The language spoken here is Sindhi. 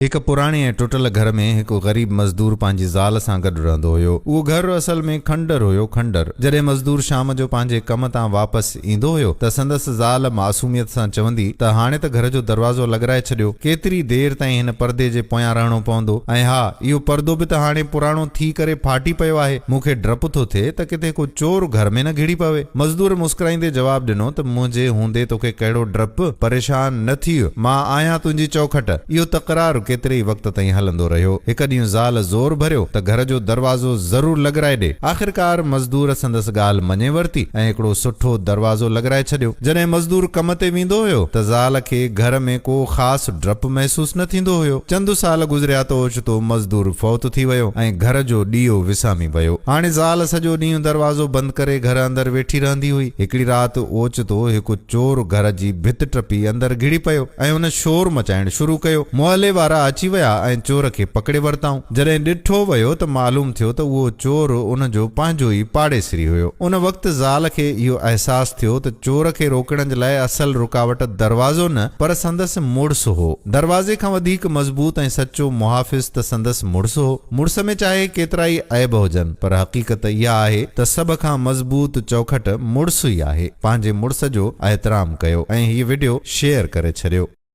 هڪ پراڻي ۽ ٽٽل گهر ۾ هڪ غريب مزدور پنهنجي زال سان گڏ رهندو هيو. اهو گهر اصل ۾ کنڊر هيو، کنڊر. جڏهن مزدور شام جو پنهنجي ڪم تان واپس ايندو هيو ته سندس زال معصوميت سان چوندي ته هاڻي ته گهر جو دروازو لڳرائي ڇڏيو، ڪيتري دير تائين هن پردي جي پويان رهڻو پوندو ۽ ها اهو پردو به ته هاڻي پراڻو ٿي ڪري ڦاٽي پيو آهي، مون کي ڊپ ٿو ٿئي ته ڪٿي ڪو چور گهر ۾ نه گهڙي پوي. مزدور مسڪرائيندي جواب ڏنو ته منهنجي هوندي توکي ڪهڙو ڊپ، پريشان نه ٿيء، مان آهيان تنهنجي چوکٽ. اهو تڪرار ڪيتري ئي وقت تائين هلندو رهيو. هڪ ڏينهن زال زور ڀريو ته گهر جو دروازو ضرور لڳرائي ڏي. آخرڪار مزدور سندس ڳالهه مڃي ورتي ۽ هڪڙو سٺو دروازو لڳرائي ڇڏيو. جڏهن مزدور ڪم تي ويندو هيو ته زال کي گهر ۾ ڪو خاص ڊپ محسوس نه ٿيندو هيو. چند سال گذريا ته اوچتو مزدور فوت ٿي ويو ۽ گهر جو ڏيئو وسامي ويو. هاڻي زال سڄو ڏينهن دروازو بند ڪري گهر اندر ويٺي رهندي هئي. هڪڙي رات اوچتو هڪ چور گهر جي ڀت ٽپي اندر گهڙي پيو. ۽ هن شور مچائڻ شروع ڪيو. محلي وارا اچي ويا ۽ چور کي پڪڙي ورتائون. جڏهن ڏٺو ويو ته معلوم ٿيو ته اهو چور ان جو پنهنجو ئي پاڙيسري هيو. ان وقت زال کي اهو احساس ٿيو ته چور کي روڪڻ جي لاء اصل رڪاوٽ دروازو نه پر سندس مڙس هو. دروازي کان وڌيڪ مضبوط ۽ سچو محافظ ته سندس مڙس هو. مڙس ۾ چاهي ڪيترائي عيب هجن پر حقيقت اها آهي ته سڀ کان مضبوط چوکٽ مڙس ئي آهي. پنهنجي مڙس جو احترام ڪيو ۽ هي وڊيو شيئر ڪري ڇڏيو.